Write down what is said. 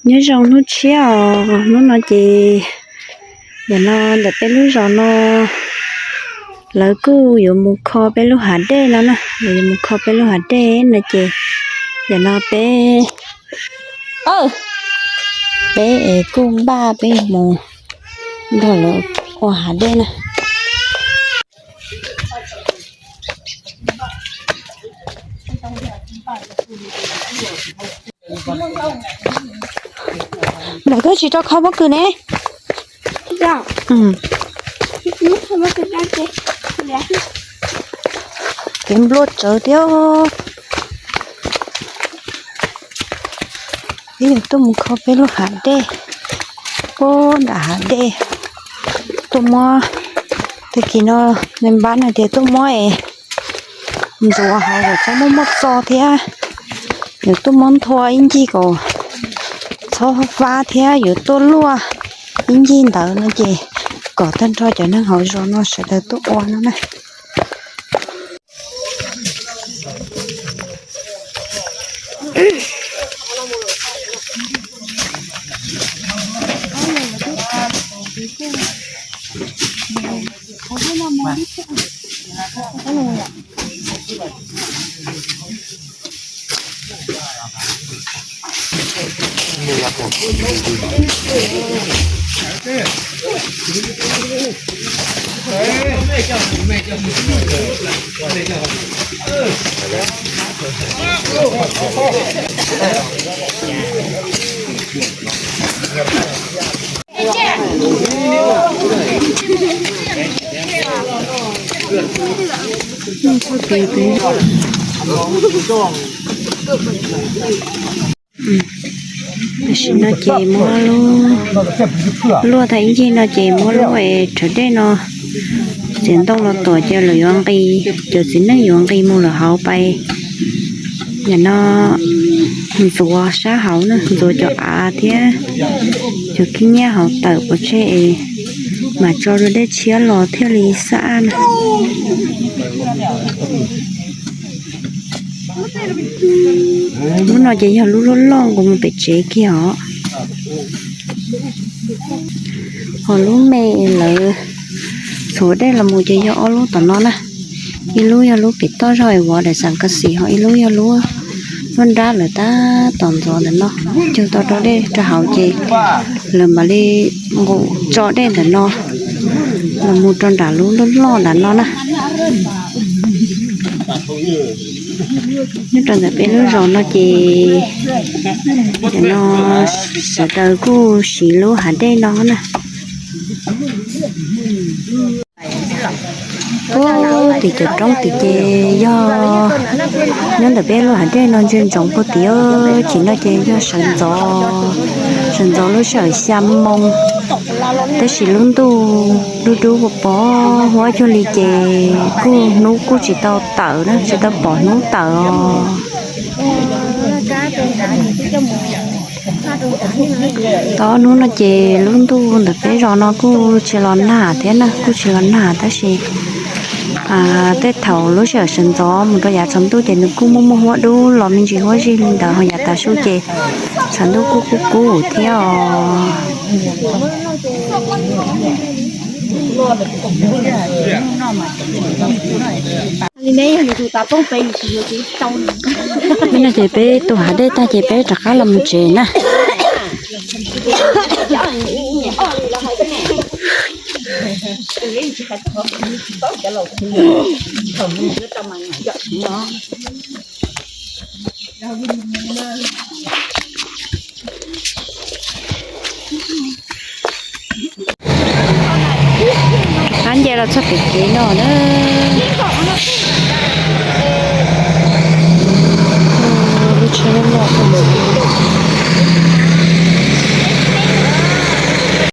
Nyob zoo hnub tshiab os, hnub no ces yam no ntawm peb lub zos no lawv kuj yuav mus kho peb lub hav dej no na, lawv yuav mus kho peb lub hav dej no ces yam no peb, peb es kuj npaj peb mus nrog lawv ua hav dej na. Lawv twb tsis rau kho pob kws ne. Kev npluaj tsawv thiab. Peb yuav tuaj mus kho peb lub hav dej, puag nram hav dej, tuaj muab, tag kis no npab hais tias tuaj muab es ntxuav hauv kom txhob muaj muaj txo thiab, yuav tuaj muab nthua ib ncig kom txhob fab thiab yuav tuaj luaj ib ncig ntawd no ces kom tag nrho cov neeg hauv zos no sawv daws tuaj ua no na. Tam sim no ces muab lub, luaj tag ib ncig no ces muab lub es rhawv dej no txiav ntoo los tuam ces lawv yuav nqis, cov txiv neej yuav nqis mus lawm hauv pais. Yam no ntxuav sab hauv na, ntxuav cov av thiab cov khib nyiab hauv tawm pov tseg es mam tso dua dej tshiab los thiaj li xab na. Lub no ces yog lub loj loj nkaus mus pem tsev kiag os. Ho lub me lawv txhuav dej los mus ces yog ob lub tom no na. Ib lub yog lub pem toj zog es vov daim xam kas xis, ho ib lub yog lub, lub nrab lawv tab tom ntxuav ntawm no, cog tau rau dej rau hauv ces lawv mam li nqus tso dej ntawm no los mus rau nram lub loj loj nram no na. Nyob rau ntawm peb lub zos no ces no sawv daws kuj siv lub hav dej no na. Puag tim cov roob tim ces yog, nyob ntawm peb lub hav dej no ntsia ntsoov puag tim, ces no ces yog sawv ntxov, sawv ntxov lub sij hawm xya moo, tab sis lub ntuj dub dub pos pos huab cuag li ces kuj hnub kuj tsis tau tawm na, tsis tau pom hnub tawm os. Tau ob hnub no ces lub ntuj ntawm peb zos no kuj tsis los nag thiab na, kuj tsis los nag tab sis tej thaum lub sij hawm sawv ntxov mus rau yav tsaus ntuj ces nws kuj muaj muaj huab dub los me ntsis huab zig li ntawd, ho yav tav su ces tshav ntuj kuj kub kub thiab os. Li no ces peb tu hav dej tag ces peb rov qab los mus tsev na. Qab nce los txog pem kev no na.